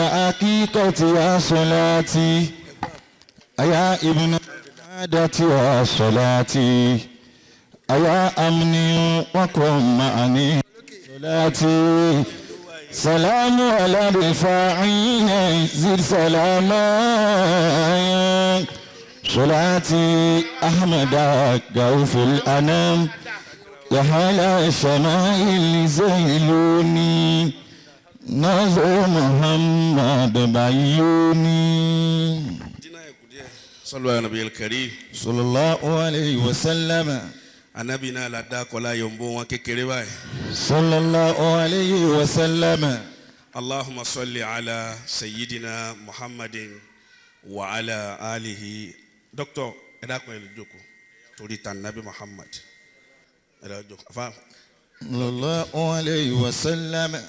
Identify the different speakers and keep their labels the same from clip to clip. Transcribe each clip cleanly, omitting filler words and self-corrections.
Speaker 1: الحقيقة يا صلاتي يا ابن عادة يا صلاتي يا أمني وكن معني صلاتي سلام على الرفاعين زد سلاما صلاتي أحمد غوث الأنام وحال الشمائل زيلوني نظر محمد بيوني.
Speaker 2: صلوا على النبي الكريم.
Speaker 1: صلى الله عليه وسلم.
Speaker 2: Anabi náà la dá kọlá yombo wọn kékeré báyìí.
Speaker 1: صلى الله عليه وسلم.
Speaker 2: اللهم صل على سيدنا محمد وعلى آله. Dókítà, ẹ dákun, ẹ lè jókòó torí ta nabi Muhammad, ẹ lè jókòó afa.
Speaker 1: صلى الله عليه وسلم.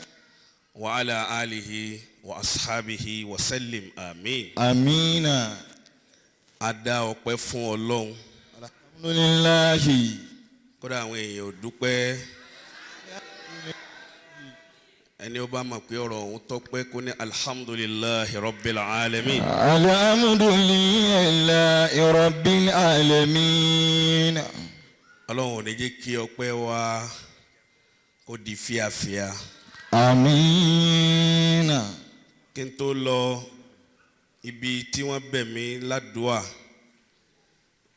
Speaker 2: وعلى آله وأصحابه وسلم، آمين.
Speaker 1: آمين.
Speaker 2: A dá ọpẹ́ fún Ọlọ́run.
Speaker 1: الحمد لله.
Speaker 2: Kódà àwọn èèyàn ò dúpẹ́. Ẹni ó bá mọ̀ pé ọ̀rọ̀ òun tọ́pẹ́, kó ní الحمد لله رب العالمين.
Speaker 1: الحمد لله رب العالمين.
Speaker 2: Ọlọ́run ò ní jẹ́ kí ọpẹ́ wa kó di fíafíà.
Speaker 1: آمين.
Speaker 2: Kí n tó lọ ibi tí wọ́n bẹ̀ mí ládùúà,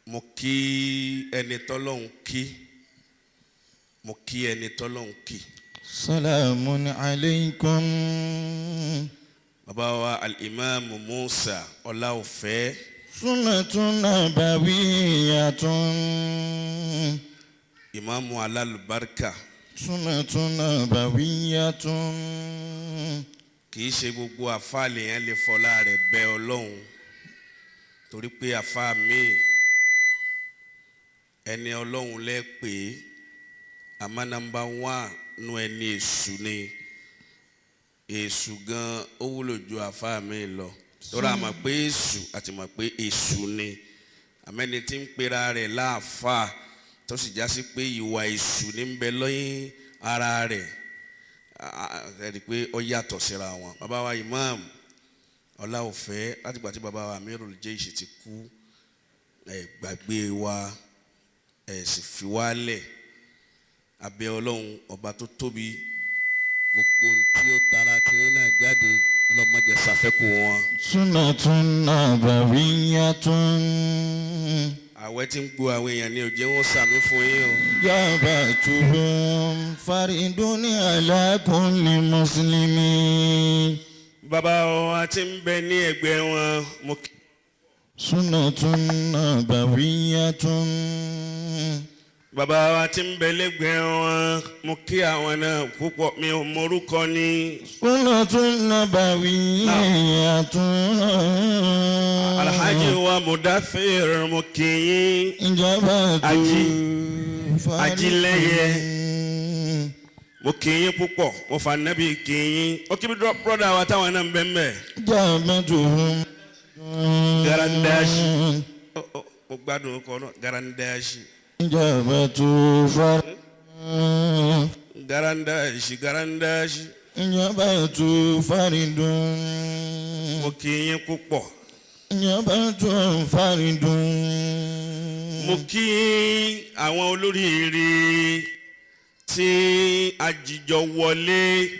Speaker 2: mo kí ẹni tọ́lọ́hún kí, mo kí ẹni tọ́lọ́hún kí.
Speaker 1: سلام عليكم.
Speaker 2: Bàbá wa al-Imam Musa Ọláòfẹ́.
Speaker 1: سنة نبوية.
Speaker 2: Ìmáàmù alálùbáríkà.
Speaker 1: سنة نبوية.
Speaker 2: Kì í ṣe gbogbo àfáà lèèyàn lè fọlá rẹ̀ bẹ Ọlọ́run, torí pé àfáà míì, ẹni Ọlọ́run lẹ́ pé, àmọ́ number one nú ẹni èṣù ni. Èṣù gan ó wúlò ju àfáà míì lọ, torí àmọ̀ pé èṣù àti mọ̀ pé èṣù ni, àmẹ́ni tí ń pera rẹ̀ láàfáà tó sì já sí pé ìwà èṣù ní ń bẹ lọ́yìn ara rẹ̀, ẹ rí i pé ó yàtọ̀ síra wọn. Bàbá wa Imam Ọláòfẹ́, látìgbà tí bàbá wa Amirul Jaysh ti kú, ẹ gbàgbé wa, ẹ sì fi wá lẹ̀. Abẹ́ Ọlọ́run ọba tó tóbi, gbogbo ohun tí ó tara kiri náà jáde, Ọlọ́run má jẹ́ ṣàfẹ́kù wọn.
Speaker 1: سنة نبوية.
Speaker 2: Àwẹ̀ tí ń gbọ́ àwọn èèyàn ní òjé wọn sàmì fún yín o.
Speaker 1: إجابتهم فرض على كل مسلم.
Speaker 2: Bàbá wa tí ń bẹ ní ẹgbẹ́ wọn, mo kí.
Speaker 1: سنة نبوية.
Speaker 2: Bàbá wa tí ń bẹ lẹ́gbẹ̀ẹ́ wọn, mo kí àwọn náà púpọ̀, mi ò mọrúkọ ní.
Speaker 1: سنة نبوية.
Speaker 2: Alhaji wa Mudafir, mo kí yín.
Speaker 1: إجابته
Speaker 2: Ajílẹ́yẹ. Mo kí yín púpọ̀, mo fà nábì kí yín. Ó kí bí brother wa táwọn náà ń bẹ ń bẹ.
Speaker 1: إجابتهم
Speaker 2: Garandashi. Mo gbádùn ọkọ náà, Garandashi.
Speaker 1: إجابته فرض.
Speaker 2: Garandashi, Garandashi.
Speaker 1: إجابته فرض.
Speaker 2: Mo kí yín púpọ̀.
Speaker 1: إجابته فرض.
Speaker 2: Mo kí àwọn olóríire tí àjìjọ wọlé,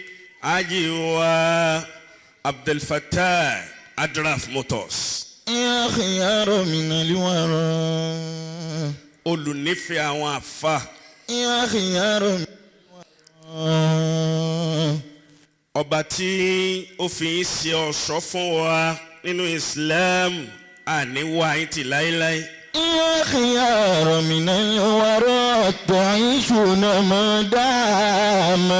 Speaker 2: ajiwa Abdulfatah Adraf Motors.
Speaker 1: يا خيار من الورى.
Speaker 2: Olùnífẹ̀ẹ́ àwọn àfa.
Speaker 1: يا خيار من الورى.
Speaker 2: Ọba tí ó fi ń ṣe ọ̀ṣọ́ fún wa nínú Islam, àníwá yín ti láéláé.
Speaker 1: يا خيار من الورى تعيشون ما دام.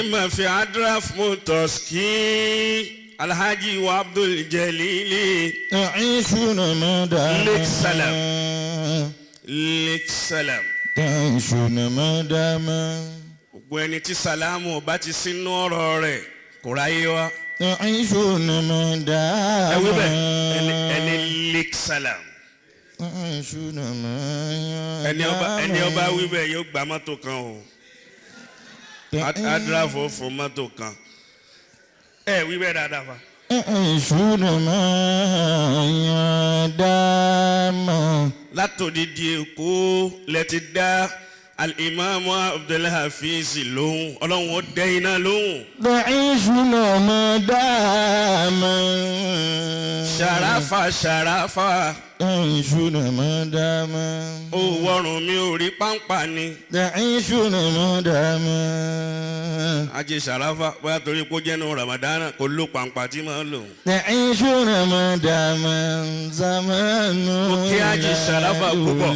Speaker 2: Ìmọ̀ fi Adraf Motors kí Alhaji wa Abdul Jalili.
Speaker 1: تعيشون ما دام.
Speaker 2: لك سلام. Lek salam.
Speaker 1: تعيشون ما دام.
Speaker 2: Gbogbo ẹni tí salamu ọba ti sínú ọ̀rọ̀ rẹ̀, kò ráyé wa.
Speaker 1: تعيشون ما دام.
Speaker 2: Ẹ wí bẹ́ẹ̀, ẹni lek salam.
Speaker 1: تعيشون ما
Speaker 2: Ẹni ọba wí bẹ́ẹ̀ yóò gba mọ́tò kan o. Adraf ó fún mọ́tò kan. Ẹ wí bẹ́ẹ̀ dáadáa fa.
Speaker 1: يعيشون ما دام.
Speaker 2: Látòdìdí Èkó lẹ ti dá Al-Imam Abdulhafiz lóhùn, Ọlọ́run ó dẹ́ iná lóhùn.
Speaker 1: يعيشون ما دام.
Speaker 2: Ṣàràfà ṣàràfà.
Speaker 1: يعيشون ما دام.
Speaker 2: Ó wọrùn mi ò rí pàǹpà ni.
Speaker 1: يعيشون ما دام.
Speaker 2: Ajé ṣàràfà bóyá torí kó jẹ́nu Ramadana kò ló pàǹpà tí máa ń lò.
Speaker 1: يعيشون ما دام زمان.
Speaker 2: Mo kí Ajé Ṣàràfà púpọ̀.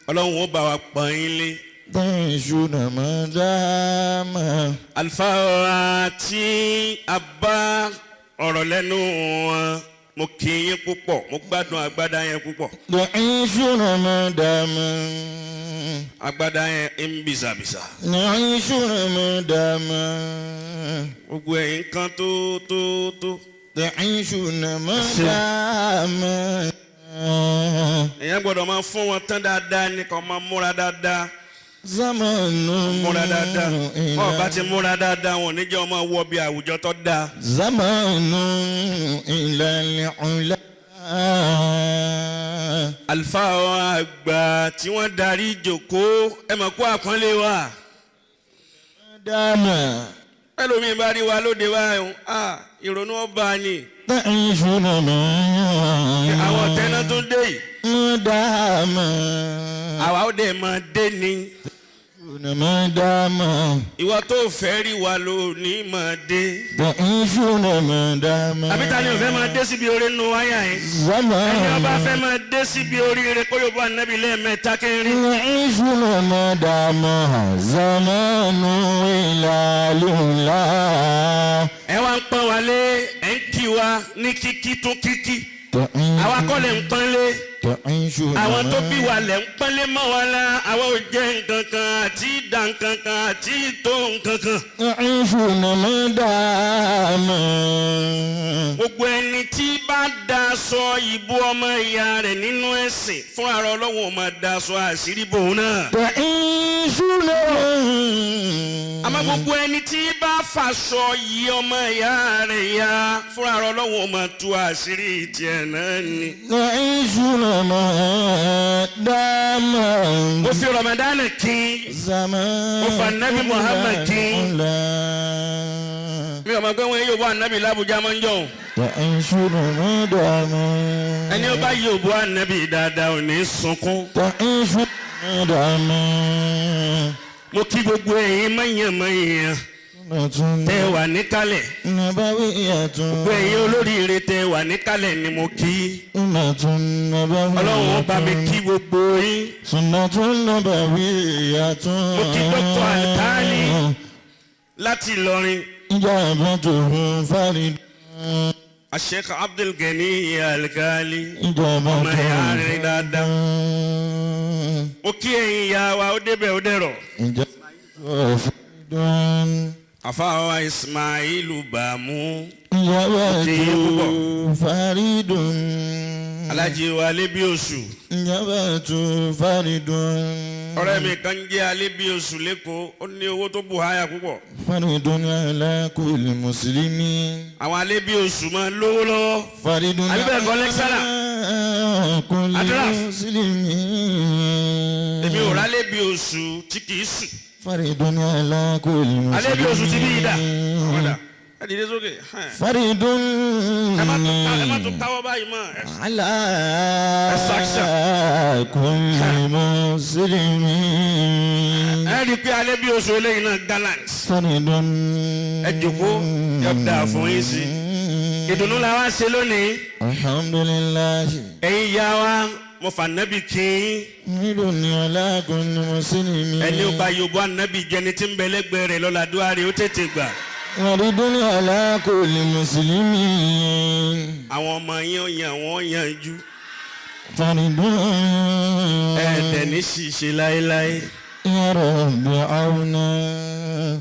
Speaker 2: Ọlọ́run ó bá wa pọ́n yín lé.
Speaker 1: يعيشون ما دام.
Speaker 2: Àlùfáà tí a bá ọ̀rọ̀ lẹ́nu wọn, mo kí yín púpọ̀, mo gbádùn agbádá yẹn púpọ̀.
Speaker 1: يعيشون ما دام.
Speaker 2: Agbádá yẹn ń bìsàbìsà.
Speaker 1: يعيشون ما دام.
Speaker 2: Gbogbo ẹ̀yin kan tó tó tó.
Speaker 1: يعيشون ما دام.
Speaker 2: Èèyàn gbọ́dọ̀ máa fún wọn tán dáadáa ní kò máa múra dáadáa.
Speaker 1: زمان.
Speaker 2: Múra dáadáa. Wọn bá ti múra dáadáa, wọn ò ní jẹ́ ọmọ wọ bí àwùjọ tó dáa.
Speaker 1: زمان إلى العلا.
Speaker 2: Àlùfáà àgbà tí wọ́n darí ìjókòó, ẹ mọ̀ kó àpọ́nlé wa.
Speaker 1: دام.
Speaker 2: Ẹlòmíín bá rí wa lóde báyìí, ah, ìrònú ọba ni.
Speaker 1: تعيشون ما
Speaker 2: Àwọn tẹ́ná tó dé yìí,
Speaker 1: دام.
Speaker 2: àwa ó dẹ̀ máa dé ni.
Speaker 1: ما دام.
Speaker 2: Ìwọ tó fẹ́ rí wa ló ní máa dé.
Speaker 1: تعيشون ما دام.
Speaker 2: Àbí ta ni ò fẹ́ máa dé síbi oore nínú wáyà yẹn?
Speaker 1: زمان.
Speaker 2: Ẹni ọba fẹ́ máa dé síbi oríire kó yóò bá ànábì lẹ́ẹ̀mẹ́ta kẹrin.
Speaker 1: يعيشون ما دام زمان إلى العلا.
Speaker 2: Ẹ wá ń pọ́n wa lé, ẹ ń kí wa ní kíkí tún kíkí. Àwa kọ́ lẹ̀ ń pọ́n lé.
Speaker 1: تعيشون.
Speaker 2: Àwọn tó bí wa lẹ̀ ń pọ́nlé mọ́ wa la, àwa ò jẹ́ nǹkan kan àti ìdá nǹkan kan àti ìtò nǹkan kan.
Speaker 1: يعيشون ما دام.
Speaker 2: Gbogbo ẹni tí bá daṣọ ìbò ọmọ ìyá rẹ̀ nínú ẹ̀sìn fúnra rẹ̀, Ọlọ́run ò máa daṣọ àṣírí bòun náà.
Speaker 1: تعيشون.
Speaker 2: Àmọ́ gbogbo ẹni tí bá fàṣọ yí ọmọ ìyá rẹ̀ ya, fúnra rẹ̀ Ọlọ́run ò máa tú àṣírí tiẹ̀ náà ni.
Speaker 1: يعيشون ما دام.
Speaker 2: Mo fi Ramadan kí
Speaker 1: زمان.
Speaker 2: Mo fa Nabi Muhammad kí. Mi ò mọ̀ pé wọ́n yóò bọ́ ànábì l'Ábùjá máa ń jọ̀hún.
Speaker 1: تعيشون ما دام.
Speaker 2: Ẹni ó bá yóò bọ́ ànábì dáadáa ò ní sunkún.
Speaker 1: تعيشون ما دام.
Speaker 2: Mo kí gbogbo ẹ̀yin mọ̀yànmọ̀yàn tẹ́ wà níkàlẹ̀.
Speaker 1: نبوية.
Speaker 2: Gbogbo ẹ̀yin olóríire tẹ́ wà níkàlẹ̀ ni mo kí.
Speaker 1: سنة نبوية.
Speaker 2: Ọlọ́run ó bá mi kí gbogbo yín.
Speaker 1: سنة نبوية.
Speaker 2: Mo kí Dr. Alkali láti Ìlọrin.
Speaker 1: إجابته فرد.
Speaker 2: Sheikh Abdul Gani Alkali.
Speaker 1: إجابته
Speaker 2: Ọmọ ìyá rẹ̀ dáadáa. Mo kí ẹ̀yin ìyá wa, ó débẹ̀ ó dẹ̀rọ̀.
Speaker 1: إجابته فرد.
Speaker 2: Àfáà Ismailu Bàmú.
Speaker 1: إجابته فرد.
Speaker 2: Alájí wa Alébíoṣù.
Speaker 1: إجابته فرد.
Speaker 2: Ọ̀rẹ́ mi kan jẹ́ Alébíoṣù lẹ́kọ̀ọ́, ó ní owó tó bù háyà púpọ̀.
Speaker 1: فرد على كل مسلم.
Speaker 2: Àwọn Alébíoṣù máa ń lówó lọ́wọ́.
Speaker 1: فرد
Speaker 2: Àbí bẹ́ẹ̀ kọ́, lecturer?
Speaker 1: على كل
Speaker 2: Adraf.
Speaker 1: مسلم.
Speaker 2: Èmi ò rálé bí oṣù tí kì í sùn.
Speaker 1: فرد على كل مسلم.
Speaker 2: Alẹ́ bí oṣù tí bí ìdá. Ọ̀dà ẹ dìde sókè.
Speaker 1: فرد.
Speaker 2: Ẹ má tún káwọ́ báyìí mọ́.
Speaker 1: على
Speaker 2: Exaction.
Speaker 1: كل مسلم.
Speaker 2: Ẹ rí i pé alẹ́ bí oṣù eléyìí náà gallant.
Speaker 1: فرد.
Speaker 2: Ẹ jòkó, yóò dáa fún yín sí. Ìdùnnú la wá ṣe lónìí.
Speaker 1: الحمد لله.
Speaker 2: Ẹ̀yin ìyá wa, mo fà nábì kí yín.
Speaker 1: فرد على كل مسلم.
Speaker 2: Ẹni ó bá yorùbá nábì jẹni tí ń bẹ lẹ́gbẹ̀ẹ́ rẹ̀ lọ́la dúwárì ó tètè gbà.
Speaker 1: فرد على كل مسلم.
Speaker 2: Àwọn ọmọ yín ó yan wọ́n yanjú.
Speaker 1: فرد.
Speaker 2: Ẹ̀ẹ́dẹ̀ ní ṣìṣe láéláé.
Speaker 1: يا رب عونا.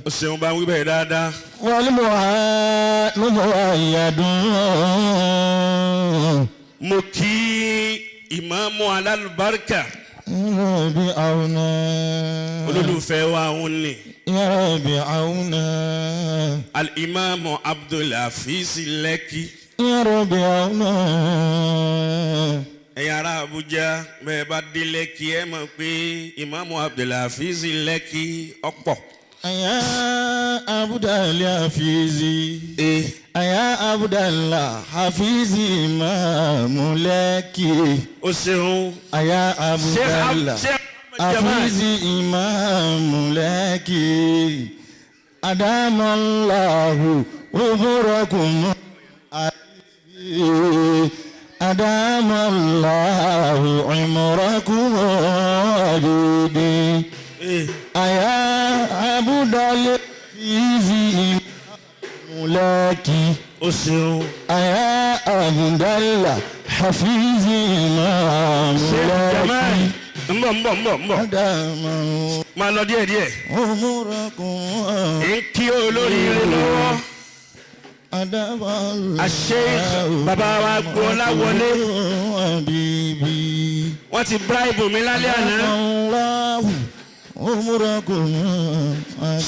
Speaker 2: Ó ṣeun bá wí bẹ́ẹ̀ dáadáa.
Speaker 1: والمعان مؤيد.
Speaker 2: Mo kí ìmáàmù alálùbáríkà.
Speaker 1: يا رب عونا.
Speaker 2: Olólùfẹ́ wa ń ní.
Speaker 1: يا رب عونا.
Speaker 2: Al-Imam Abdulhafiz Lẹ́kì.
Speaker 1: يا رب عونا.
Speaker 2: Ẹ̀yin ará Abuja, bẹ́ẹ̀ bá dé Lẹ́kì, ẹ mọ̀ pé Imam Abdulhafiz Lẹ́kì ọ̀pọ̀.
Speaker 1: يا عبد الحفيظ.
Speaker 2: Ee.
Speaker 1: يا عبد الحفيظ إمام لك.
Speaker 2: O ṣeun.
Speaker 1: يا عبد
Speaker 2: Sheikh Sheikh Jamal.
Speaker 1: الحفيظ إمام لك. أدام الله عمركم. أدام الله عمركم عبيدي.
Speaker 2: Ee.
Speaker 1: أيا عبد العزيز ملاكي.
Speaker 2: O ṣeun.
Speaker 1: أيا عبد الحفيظ
Speaker 2: Sheikh Jamal.
Speaker 1: ملاكي.
Speaker 2: Ń bọ̀, ń bọ̀, ń bọ̀, ń bọ̀.
Speaker 1: أدام
Speaker 2: Máa lọ díẹ̀ díẹ̀.
Speaker 1: عمركم.
Speaker 2: Ń kí olóríire lọ́wọ́.
Speaker 1: أدام الله
Speaker 2: Sheikh bàbá wa Gbọ́lá wọlé.
Speaker 1: حبيبي.
Speaker 2: Wọ́n ti bíráìbù mi lálẹ́ àná.
Speaker 1: الله عمركم.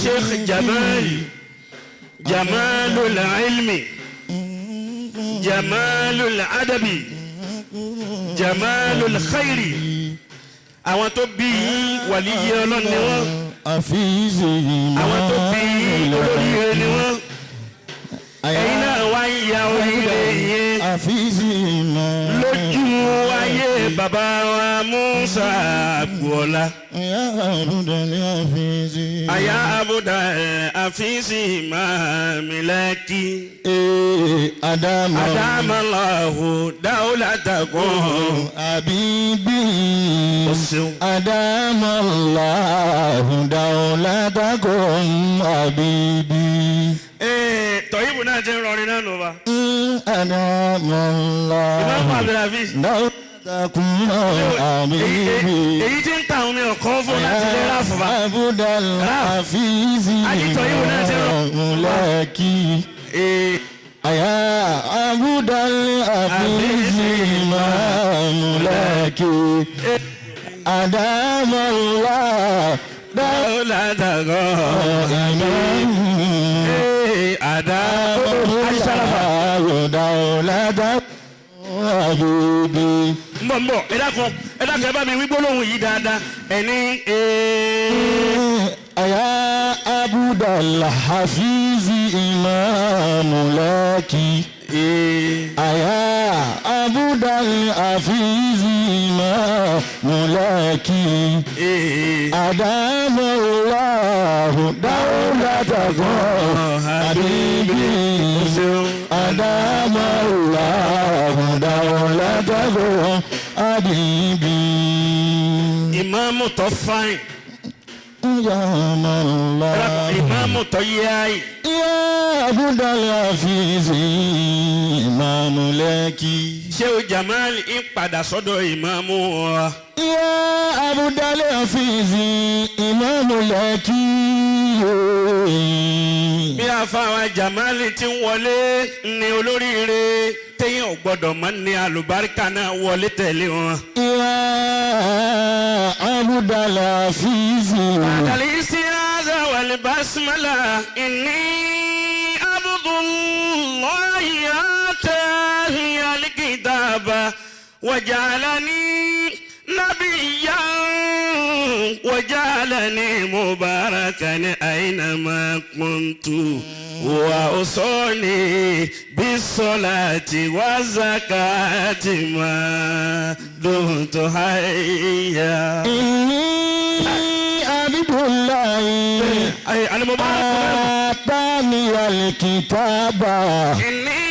Speaker 2: Sheikh Jamal, Jamalul Ilmi, Jamalul Adabi, Jamalul Khairi. Àwọn tó bí yín, wàlíyé Ọlọ́run ni wọ́n.
Speaker 1: àfíìsì.
Speaker 2: Àwọn tó bí yín, olóríire ni wọ́n. Ẹ̀yin náà wá ń ya oríire yẹn
Speaker 1: àfíìsì mọ́.
Speaker 2: lójú ayé bàbá wa Musa Agboola.
Speaker 1: يا عبد الحفيظ.
Speaker 2: Àyà Abuda àfíìsì máa mi lẹ́kì.
Speaker 1: Ee, Adamu.
Speaker 2: Adamallahu dawlatakum.
Speaker 1: حبيبي.
Speaker 2: O ṣeun.
Speaker 1: أدام الله دولتكم حبيبي.
Speaker 2: Ee, tọ̀yìnbó náà ti ń rọrin náà nù wa.
Speaker 1: أدام الله
Speaker 2: Ìmáàmù Abdulhafiz.
Speaker 1: دولتكم حبيبي.
Speaker 2: Èyí tí ń ta àwọn mi ọ̀kọ́ fún láti lé ráàfù bá.
Speaker 1: عبد الحفيظ ملاكي.
Speaker 2: Ee,
Speaker 1: يا عبد الحفيظ ملاكي. أدام الله
Speaker 2: dawlatakum. Ee, àdá. Aṣáláfà.
Speaker 1: دولة حبيبي.
Speaker 2: Ń bọ̀, ń bọ̀, ẹ dákun, ẹ dákun, ẹ bá mi wí gbólóhùn yìí dáadáa. Ẹni ee.
Speaker 1: يا عبد الحفيظ إمام لك.
Speaker 2: Ee.
Speaker 1: يا عبد الحفيظ إمام لك.
Speaker 2: Ee.
Speaker 1: أدام الله دولتكم حبيبي. أدام الله دولتكم حبيبي.
Speaker 2: Ìmáàmù tó fáìn.
Speaker 1: يا الله.
Speaker 2: Ìmáàmù tó yáàyè.
Speaker 1: يا عبد الحفيظ إمام لك.
Speaker 2: Ṣé o Jamal ń padà sọ́dọ̀ ìmáàmù wa?
Speaker 1: يا عبد الحفيظ إمام لك.
Speaker 2: Bí afáwa Jamal ti ń wọlé ní olóríire téèyàn ò gbọ́dọ̀ mọ́ ní àlùbáríkà náà wọlé tẹ̀lé wọn.
Speaker 1: يا عبد الحفيظ.
Speaker 2: الاستعاذة والبسملة إني عبد الله آتاني الكتاب وجعلني نبيا وجعلني مباركا أينما كنت وأوصاني بالصلاة والزكاة ما دمت حيا.
Speaker 1: إني عبد الله.
Speaker 2: أي المبارك.
Speaker 1: آتاني الكتاب.
Speaker 2: إني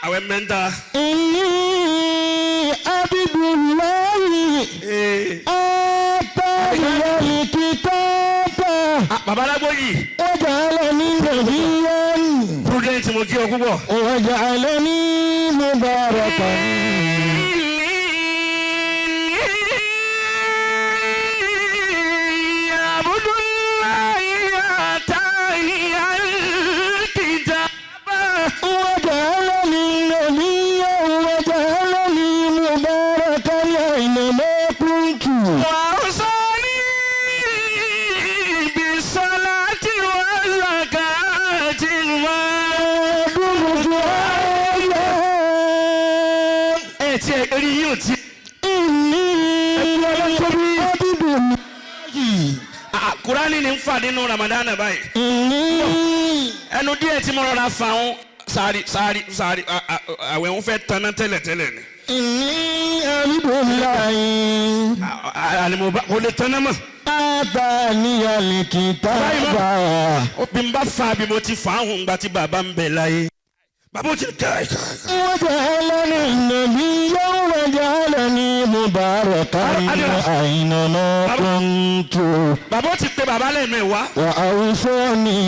Speaker 2: àwọn mẹ́ta.
Speaker 1: إني عبد الله. آتاني الكتاب.
Speaker 2: Bàbá alágbóyè.
Speaker 1: وجعلني نبيا.
Speaker 2: Prudent, mo kí ọ púpọ̀.
Speaker 1: وجعلني مباركا.
Speaker 2: عبد الله آتاني الكتاب.
Speaker 1: وجعلني نبيا وجعلني مباركا.
Speaker 2: fà nínú Ramadan báyìí.
Speaker 1: إني
Speaker 2: Ẹnu díẹ̀ tí mo rọra fà ń sáré sáré sáré àwẹ̀ ń fẹ́ tanná tẹ́lẹ̀tẹ́lẹ̀ ni.
Speaker 1: إني عبد الله
Speaker 2: Àlùmọ̀bá kò lè tanná mọ́.
Speaker 1: آتاني الكتاب
Speaker 2: Ó bí n bá fa bí mo ti fà á hùn gba tí bàbá ń bẹ láyé. Bàbá ó ti ká ká.
Speaker 1: وجعلني نبيا وجعلني مباركا أينما كنت
Speaker 2: Bàbá ó ti pe bàbá lẹ́ẹ̀mẹ́wàá.
Speaker 1: وأوصاني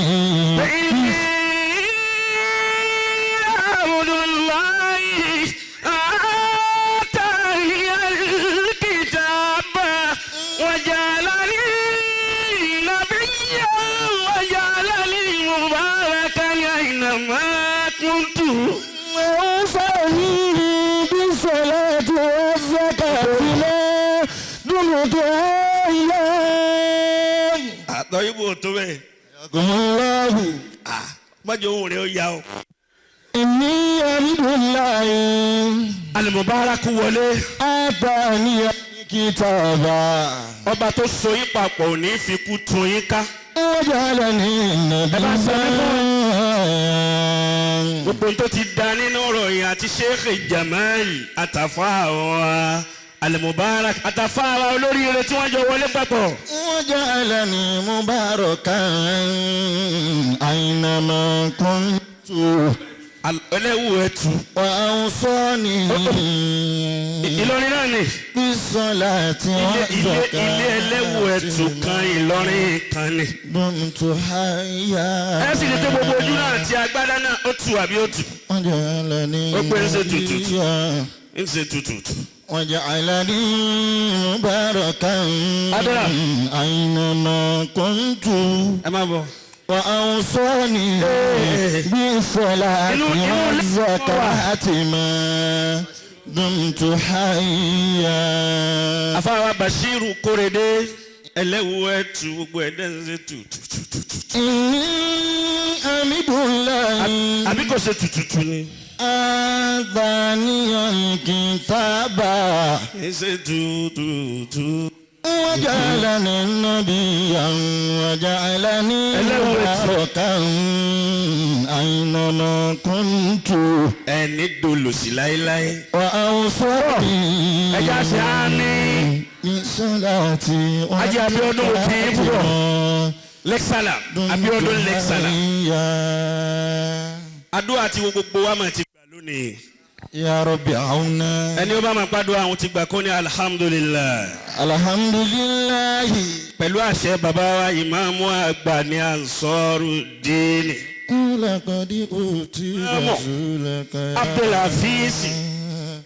Speaker 2: إني عبد الله آتاني الكتاب وجعلني نبيا وجعلني مباركا أينما كنت.
Speaker 1: وأوصاني بالصلاة والزكاة ما دمت حيا.
Speaker 2: Àtọ̀ ibò tó bẹ́ẹ̀.
Speaker 1: حياكم الله.
Speaker 2: Mọ́jọ ohun rẹ̀ ó yá o.
Speaker 1: إني عبد الله
Speaker 2: Al-Mubarak wọlé.
Speaker 1: آتاني الكتاب
Speaker 2: Ọba tó so yín papọ̀ ò ní fi kú tún yín ká.
Speaker 1: وجعلني نبيا.
Speaker 2: Gbogbo tó ti da nínú ọ̀rọ̀ yìí àti Sheikh Jamal àtàfà wa Al-Mubarak àtàfà wa olóríire tí wọ́n jọ wọlé papọ̀.
Speaker 1: وجعلني مباركا أينما كنت
Speaker 2: Ẹlẹ́wù ẹ̀tù.
Speaker 1: وأوصاني
Speaker 2: Ìlọrin náà ni
Speaker 1: بالصلاة
Speaker 2: ilé ilé ilé ẹlẹ́wù ẹ̀tù
Speaker 1: والزكاة
Speaker 2: kan Ìlọrin kan ni.
Speaker 1: دمت حيا.
Speaker 2: Ẹ sì ní pé gbogbo ojú náà àti agbádá náà ó tù àbí ó tù.
Speaker 1: وجعلني
Speaker 2: Ó pé ń ṣe tutù.
Speaker 1: نبيا
Speaker 2: Ń ṣe tutù.
Speaker 1: وجعلني مباركا
Speaker 2: Adúrà.
Speaker 1: أينما كنت
Speaker 2: Ẹ má bọ̀.
Speaker 1: وأوصاني بالصلاة والزكاة ما دمت حيا.
Speaker 2: Àfáà Bashiru Kórèdé ẹlẹ́wù ẹ̀tù gbogbo ẹ̀dẹ́ ń ṣe tutù.
Speaker 1: إني أمد الله
Speaker 2: Àbí kò ṣe tutù ni.
Speaker 1: آذاني الكتاب
Speaker 2: Ń ṣe tutù.
Speaker 1: وجعلني نبيا وجعلني مباركا أينما كنت
Speaker 2: Ẹni dolòsì láéláé.
Speaker 1: وأوصاني
Speaker 2: Ẹja ṣe á ní.
Speaker 1: بالصلاة
Speaker 2: Ajé Abíọ́dún ò kì í púpọ̀. Lẹ́ksàlà Abíọ́dún Lẹ́ksàlà. Àdúrà tí gbogbo wa máa ti gbà lónìí.
Speaker 1: يا رب عونا.
Speaker 2: Ẹni ó bá máa pàdúrà àwọn ti gbà kó ní alhamdulilayi.
Speaker 1: الحمد لله.
Speaker 2: Pẹ̀lú àṣẹ bàbá wa ìmáàmù àgbà ní Ansọ́rù Díìnì.
Speaker 1: لقد أوتي رسولك يا
Speaker 2: Abdulhafiz,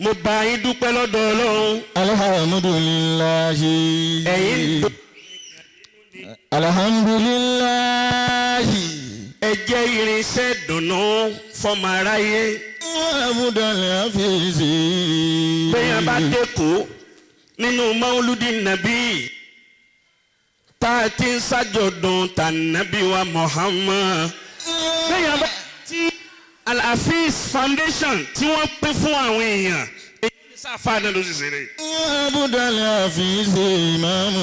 Speaker 2: mo bá yín dúpẹ́ lọ́dọ̀ Ọlọ́run.
Speaker 1: الحمد لله.
Speaker 2: Ẹ̀yin
Speaker 1: الحمد لله.
Speaker 2: ẹ jẹ́ irinṣẹ́ dùnú fọmọ aráyé.
Speaker 1: وعبد الحفيظ.
Speaker 2: Bẹ́ẹ̀ bá dẹ́kọ̀ọ́ nínú Mauludi Nabi tá a ti ń ṣàjọ̀dún tànàbí wa Muhammad. Bẹ́ẹ̀ bá ti Al-Hafiz Foundation tí wọ́n pín fún àwọn èèyàn èyí ní sáfà náà ló sì ṣeré.
Speaker 1: وعبد الحفيظ إمام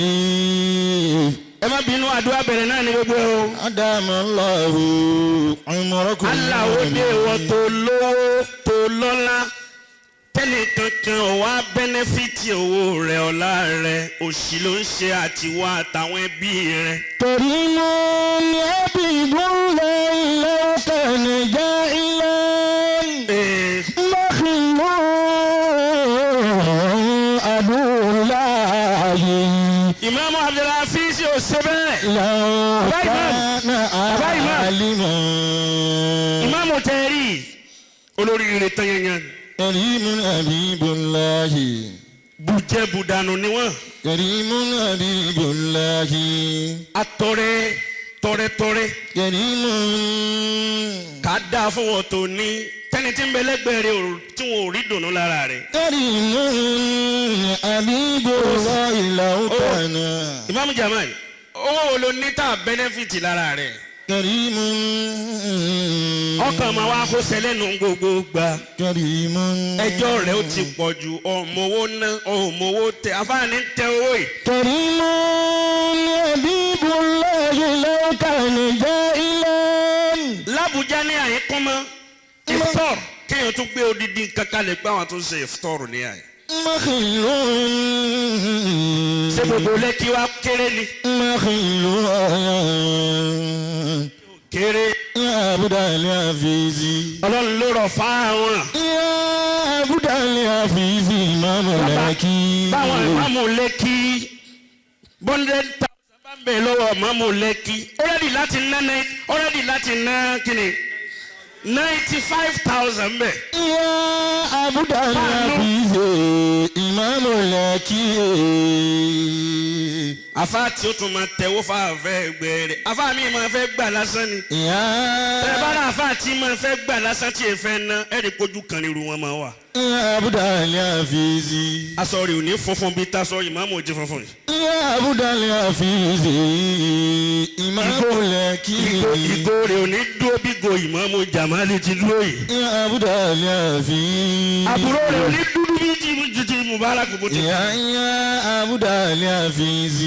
Speaker 1: لكي.
Speaker 2: Ẹ má bínú àdúrà bẹ̀rẹ̀ náà ní gbogbo ẹ o.
Speaker 1: أدام الله عمركم.
Speaker 2: Aláwo dé wọ́n tó lówó tó lọ́lá tẹ́lẹ̀ kankan ò wá bẹ́nẹ́fìtì owó rẹ̀ ọ̀la rẹ̀ òṣì ló ń ṣe àtiwá àtàwọn ẹbí rẹ̀.
Speaker 1: كريم حبيب الله لو كان جاهلا
Speaker 2: Ee,
Speaker 1: بخيل عدو الله
Speaker 2: Ìmáàmù Abdulhafiz ò ṣe bẹ́ẹ̀.
Speaker 1: لو
Speaker 2: Bàbá Imam.
Speaker 1: كان
Speaker 2: Bàbá Imam.
Speaker 1: عالما.
Speaker 2: Ìmáàmù tẹ́rì olóríire tán yanyan
Speaker 1: كريم حبيب الله.
Speaker 2: bùjẹ́bùdànù ni wọ́n.
Speaker 1: كريم حبيب الله.
Speaker 2: Atọrẹ tọrẹtọrẹ
Speaker 1: كريم
Speaker 2: ká dáa fún wọn tó ní tẹ́ni tí ń bẹ lẹ́gbẹ̀ẹ́ rẹ̀ tí wọn ò rí dùnú lára rẹ̀.
Speaker 1: كريم حبيب الله لو كان
Speaker 2: Ìmáàmù Jamal owó wo ló ní tá a bẹ́nẹ́fìtì lára rẹ̀.
Speaker 1: كريم
Speaker 2: Ọkàn máa wá kó sẹlẹ̀nù gbogbo gbà.
Speaker 1: كريم
Speaker 2: Ẹjọ́ rẹ̀ ó ti pọ̀ jù, ọmọ owó ná, ọmọ owó tẹ, àfáàní tẹ owó yìí.
Speaker 1: كريم حبيب الله لو كان جاهلا
Speaker 2: Lábújá ní àyíkún mọ́, iftar kéèyàn tún gbé odidi nǹkan kalẹ̀ pé àwọn tó ń ṣe iftar ní àyè.
Speaker 1: مخل
Speaker 2: Ṣé gbogbo Lẹ́kí wa kéré ni?
Speaker 1: مخل
Speaker 2: Kéré.
Speaker 1: يا عبد العزيز
Speaker 2: Ọlọ́run ló rọ̀ fáwọn.
Speaker 1: يا عبد العزيز إمام لكي
Speaker 2: Báwọn ìmáàmù Lẹ́kí bọ́ndẹ̀ tàwọn bá ń bẹ̀ lọ́wọ́ ìmáàmù Lẹ́kí. Ó rẹ́dì láti ná ó rẹ́dì láti ná kíni 95,000 bẹ̀.
Speaker 1: يا عبد العزيز إمام لكي
Speaker 2: Àfa tí ó tún máa tẹ̀wó fáfẹ́ gbẹ rẹ̀. Àfa mi máa fẹ́ gbà lásán ni.
Speaker 1: يا
Speaker 2: Ẹ bá rà àfa tí máa fẹ́ gbà lásán tí ẹ fẹ́ ná ẹ̀rí kojú kan ní irú wọn máa wà.
Speaker 1: يا عبد العزيز
Speaker 2: Aṣọ rẹ̀ ò ní funfun bíi taṣọ ìmáàmù ò jí funfun yìí.
Speaker 1: يا عبد العزيز إمام لكي
Speaker 2: Ìgò rẹ̀ ò ní dúró bí go ìmáàmù Jàmálì ti dúró yìí.
Speaker 1: يا عبد العزيز
Speaker 2: Àbúrò rẹ̀ ò ní dúdú bí ti Mubarak bó ti.
Speaker 1: يا يا عبد العزيز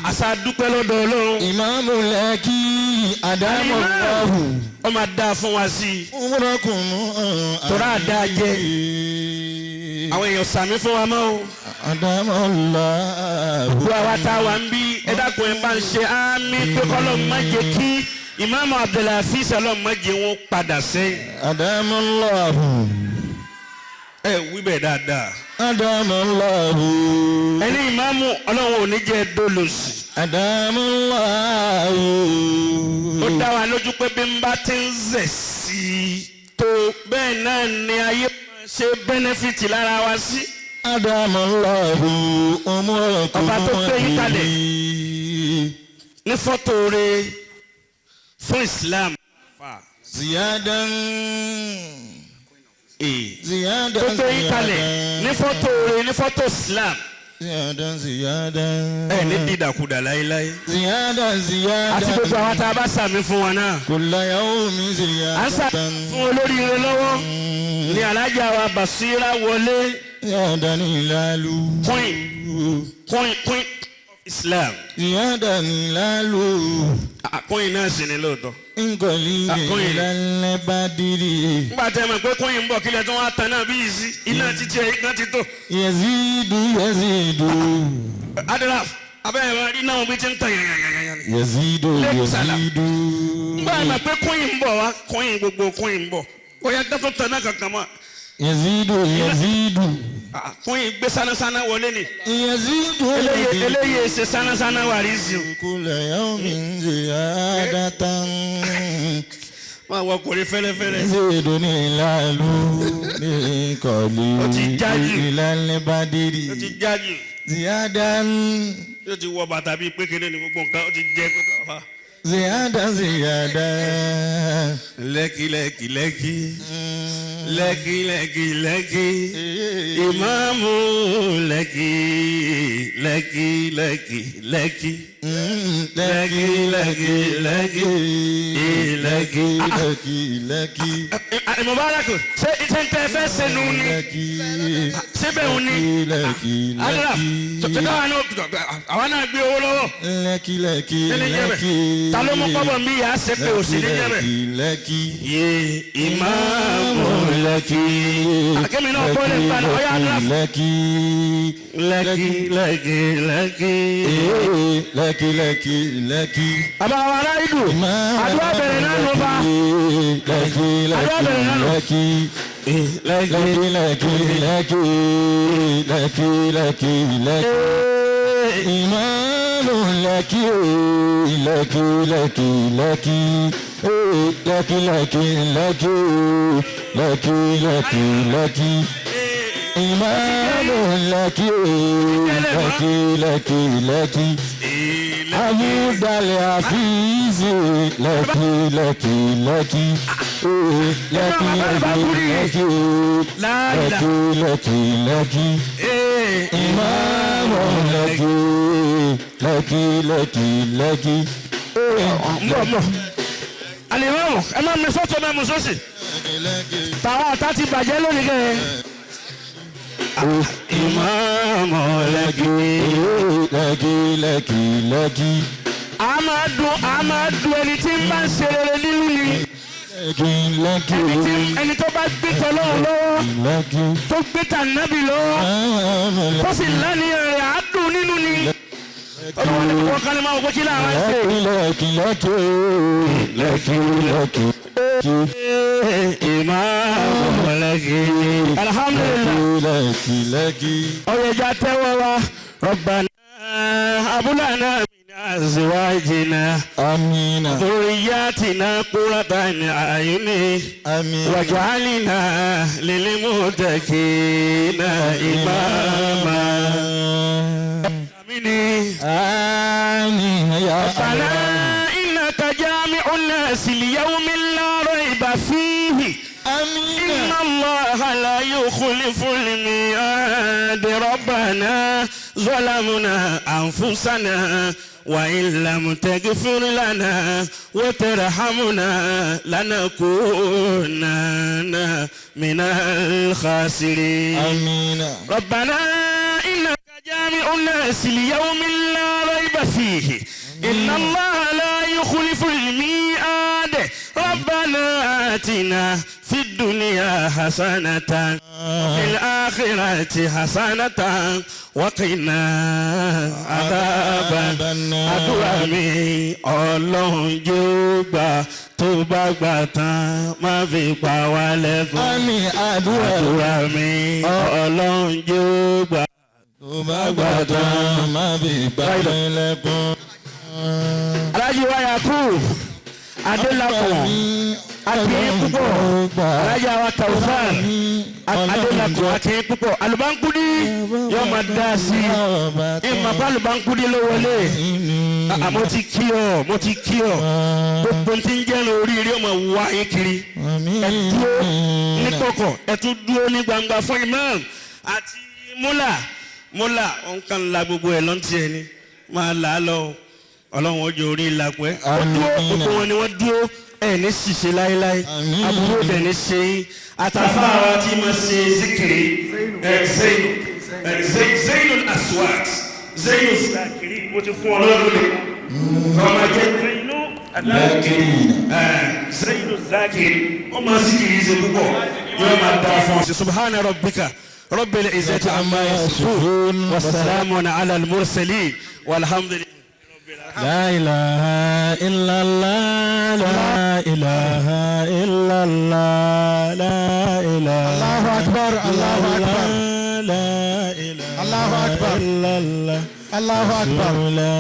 Speaker 2: Àṣà dúpẹ́ lọ́dọ̀ Ọlọ́run.
Speaker 1: إمام لكي أدام الله
Speaker 2: Ó máa dáa fún wa sí i.
Speaker 1: عمركم
Speaker 2: Tọ́ra àdá jẹ. Àwọn èèyàn sàmí fún wa mọ́ o.
Speaker 1: أدام الله
Speaker 2: Gbogbo àwa tá a wà ń bí ẹ dákun ẹ bá ń ṣe àmì pé kọ́lọ́ má jẹ́ kí Ìmáàmù Abdulhafiz Ọlọ́run má jẹ́ wọn padà sẹ́yìn.
Speaker 1: أدام الله
Speaker 2: Ẹ wí bẹ́ẹ̀ dáadáa.
Speaker 1: أدام الله
Speaker 2: Ẹni ìmáàmù Ọlọ́run ò ní jẹ́ dólòsì.
Speaker 1: أدام الله
Speaker 2: Ó dá wa lójú pé bí n bá ti ń zẹ̀ sí i tó bẹ́ẹ̀ náà ni ayé máa ṣe bẹ́nẹ́fìtì lára wa sí.
Speaker 1: أدام الله أموركم
Speaker 2: Ọba tó gbé yín kalẹ̀. Ní fọ́tò rẹ̀ fún Islam.
Speaker 1: زيادا زيادا
Speaker 2: Tó gbé yín kalẹ̀ ní fọ́tò rẹ̀ ní fọ́tò Islam.
Speaker 1: زيادا زيادا
Speaker 2: Ẹ ní dídàkudà láéláé.
Speaker 1: زيادا زيادا
Speaker 2: Àti gbogbo àwọn tá a bá sàmì fún wọn náà.
Speaker 1: كل يوم
Speaker 2: À ń
Speaker 1: زيادة
Speaker 2: sàmì fún olóríire lọ́wọ́ ní alájà wa Basira wọlé
Speaker 1: زيادا هلال
Speaker 2: queen queen queen of Islam.
Speaker 1: زيادا هلال
Speaker 2: Queen náà sì ni lóòótọ́.
Speaker 1: انقلب
Speaker 2: Queen.
Speaker 1: إلى البدر
Speaker 2: Nígbà tẹ́ ẹ mọ̀ pé queen ń bọ̀ kílẹ̀ tó wá tan náà bí ìsí iná títí ẹ̀ iná ti tó.
Speaker 1: يزيد يزيد
Speaker 2: Adiraf abẹ́rẹ́ máa rí náà bí ti ń tàn yànyànyànyàn.
Speaker 1: يزيد يزيد
Speaker 2: Nígbà tẹ́ ẹ mọ̀ pé queen ń bọ̀ wá queen gbogbo queen ń bọ̀. Ó yẹ kí tó tan náà kankan mọ́.
Speaker 1: يزيد يزيد
Speaker 2: Queen gbé sánásáná wọlé ni.
Speaker 1: يزيد
Speaker 2: Eléyìí ṣe sánásáná wà rí sí o.
Speaker 1: كل يوم زيادة
Speaker 2: Máa wọ ọkùnrin fẹ́lẹ́fẹ́lẹ́.
Speaker 1: يزيد الهلال
Speaker 2: Ó ti jájú.
Speaker 1: إلى البدر
Speaker 2: Ó ti jájú.
Speaker 1: زيادة
Speaker 2: Ó ti wọ bàtà bíi pékeré ni gbogbo nǹkan ó ti jẹ kó fa.
Speaker 1: زيادة زيادة
Speaker 2: Lẹ́kì lẹ́kì lẹ́kì lẹ́kì lẹ́kì lẹ́kì ìmáàmù lẹ́kì lẹ́kì lẹ́kì lẹ́kì
Speaker 1: lẹ́kì lẹ́kì lẹ́kì lẹ́kì lẹ́kì lẹ́kì
Speaker 2: Mubarak ṣé ṣé ń tẹ́ fẹ́ sẹ́nu ni
Speaker 1: lẹ́kì
Speaker 2: síbẹ̀ òun ni
Speaker 1: lẹ́kì
Speaker 2: Adúlá
Speaker 1: lẹ́kì
Speaker 2: ṣe káwa náà àwa náà gbé owó lọ́wọ́
Speaker 1: lẹ́kì lẹ́kì
Speaker 2: kí ni jẹ́ bẹ̀
Speaker 1: lẹ́kì
Speaker 2: ta ló mú kọ́bọ̀ mi yà á ṣe pé òsì ní jẹ́ bẹ̀.
Speaker 1: lẹ́kì lẹ́kì
Speaker 2: Yé ìmáàmù
Speaker 1: lẹ́kì
Speaker 2: Àkémi náà kọ́ lè pa ọ̀yá Adúlá
Speaker 1: lẹ́kì
Speaker 2: lẹ́kì lẹ́kì lẹ́kì.
Speaker 1: lẹ́kì lẹ́kì lẹ́kì.
Speaker 2: Bàbá wa aláìdù àdúrà bẹ̀rẹ̀ náà ló bá.
Speaker 1: Lẹ́kì
Speaker 2: Àdúrà bẹ̀rẹ̀ náà ló.
Speaker 1: lẹ́kì lẹ́kì lẹ́kì lẹ́kì lẹ́kì lẹ́kì lẹ́kì. Ìmáàmù lẹ́kì lẹ́kì lẹ́kì lẹ́kì lẹ́kì lẹ́kì lẹ́kì lẹ́kì lẹ́kì lẹ́kì. Ìmáàmù lẹ́kì lẹ́kì lẹ́kì lẹ́kì. Abudalẹ̀ àfíìsì lẹ́kì lẹ́kì lẹ́kì lẹ́kì lẹ́kì lẹ́kì lẹ́kì lẹ́kì lẹ́kì. Ìmáàmù lẹ́kì lẹ́kì lẹ́kì lẹ́kì.
Speaker 2: Mbọ̀ mbọ̀.
Speaker 3: Alimami, ẹ má mi sọ́tọ̀, ẹ má mi sọ́sì. Tàwọn ọ̀tá ti bàjẹ́ lónìí kẹ́. Ìmáàmù Lẹ́kì.
Speaker 1: Lẹ́kì, Lẹ́kì, Lẹ́kì.
Speaker 3: A máa dùn ẹni tí ń bá ń ṣe rere nínú ni.
Speaker 1: Lẹ́kì, Lẹ́kì.
Speaker 3: Ẹni tó bá gbé tọ́lọ́run lọ́wọ́,
Speaker 1: Lẹ́kì.
Speaker 3: tó gbé tànábì lọ́wọ́, tó sì lánìyàn rẹ̀, á dùn nínú ni. Olúwa ní kókó kan ní máa wọ pé kí láwọn ṣe.
Speaker 1: Lẹ́kì, Lẹ́kì, Lẹ́kì, Lẹ́kì.
Speaker 3: Ìmáàmù Lẹ́kì. Alhamdulilayi.
Speaker 1: Lẹ́kì, Lẹ́kì.
Speaker 3: Ọ̀yẹ̀jà tẹ́wọ́ wa. Rabbana hab lana min azwajina
Speaker 1: Amina.
Speaker 3: dhurriyyatina qurrata a'yuni
Speaker 1: Amina.
Speaker 3: waj'alna lilmuttaqina imama. Amini.
Speaker 1: Amina ya
Speaker 3: ربنا
Speaker 1: Allah.
Speaker 3: إنك جامع الناس ليوم لا ريب فيه
Speaker 1: Amina.
Speaker 3: إن الله لا يخلف الميعاد. ربنا ظلمنا أنفسنا وإن لم تغفر لنا وترحمنا لنكونن من الخاسرين.
Speaker 1: Amina.
Speaker 3: ربنا إنك جامع الناس ليوم لا ريب فيه إن الله لا يخلف الميعاد. ربنا آتنا في الدنيا حسنة وفي الآخرة حسنة وقنا عذاب النار. Àdúrà mi, Ọlọ́run jọ̀ọ́ gbà, tó bá gbà tán, má fi pa wá lẹ́kún.
Speaker 1: Àmín àdúrà.
Speaker 3: Àdúrà mi, Ọlọ́run jọ̀ọ́ gbà.
Speaker 1: Tó bá gbà tán, má fi gbà mí lẹ́kún.
Speaker 3: Alájí wa Yakub Adélakùn, akin púpọ̀. Alájí wa Taufan Adélakùn, akin púpọ̀. Alubankudi yóò máa dá sí i. Ìmọ̀ bá alubankudi ló wọlé. Mo ti kí ọ, mo ti kí ọ. Gbogbo tí ń jẹ́rìí oríire ọmọ wá yín kiri. Ẹ dúró ní kọ̀kọ̀, ẹ tún dúró ní gbangba fún imam àti múlà múlà. Òǹkà ńlá gbogbo ẹ̀ lọ́ntì ẹ̀ ni máa là á lọ o. Ọlọ́run ojú orí ìlàpẹ́ ó dúró. Gbogbo wọn ni wọ́n dúró. Ẹ̀ ní ṣìṣe láéláé, àbúrò dẹ̀ ní ṣe yín. Àtàfà wa tí ma ṣe zikiri ẹ̀ Zainu, ẹ̀ Zainu Aswat, Zainu Zakiri, mo ti fún ọ lọ́dún lè ọmọ jẹ́ Zainu ẹ̀ Zainu Zakiri. Ó máa zikiri ṣe púpọ̀, yóò máa dá fún ọ. Subhana rabbika rabbil izzati amma yasifun wa salamun ala al-mursalin walhamdulillah.
Speaker 1: لا إله إلا الله، لا إله إلا الله، لا إله
Speaker 4: الله أكبر، الله أكبر.
Speaker 1: لا إله
Speaker 4: الله أكبر.
Speaker 1: إلا الله.
Speaker 4: Allahu Akbar.
Speaker 1: لا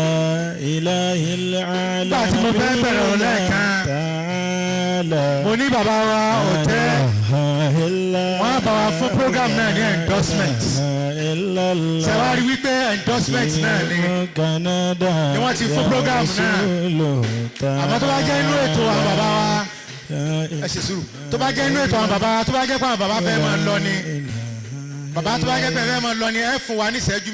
Speaker 1: إله العالمين.
Speaker 4: Nígbà tí mo fẹ́ bẹ̀rẹ̀ ọ̀rọ̀ lẹ́ẹ̀kan,
Speaker 1: تعالى.
Speaker 4: Mo ní bàbá wa ọ̀tẹ́, wọ́n á bá wa fún program náà ní endorsement. Ṣé wàá rí wípé endorsement náà ni ni wọ́n ti fún program náà? Àmọ́ tó bá jẹ́ inú ètò àwọn bàbá wa, ẹ ṣe sùúrù, tó bá jẹ́ inú ètò àwọn bàbá wa, tó bá jẹ́ pé àwọn bàbá fẹ́ máa lọ ni, bàbá, tó bá jẹ́ pé fẹ́ máa lọ ni, ẹ fún wa ní ìṣẹ́jú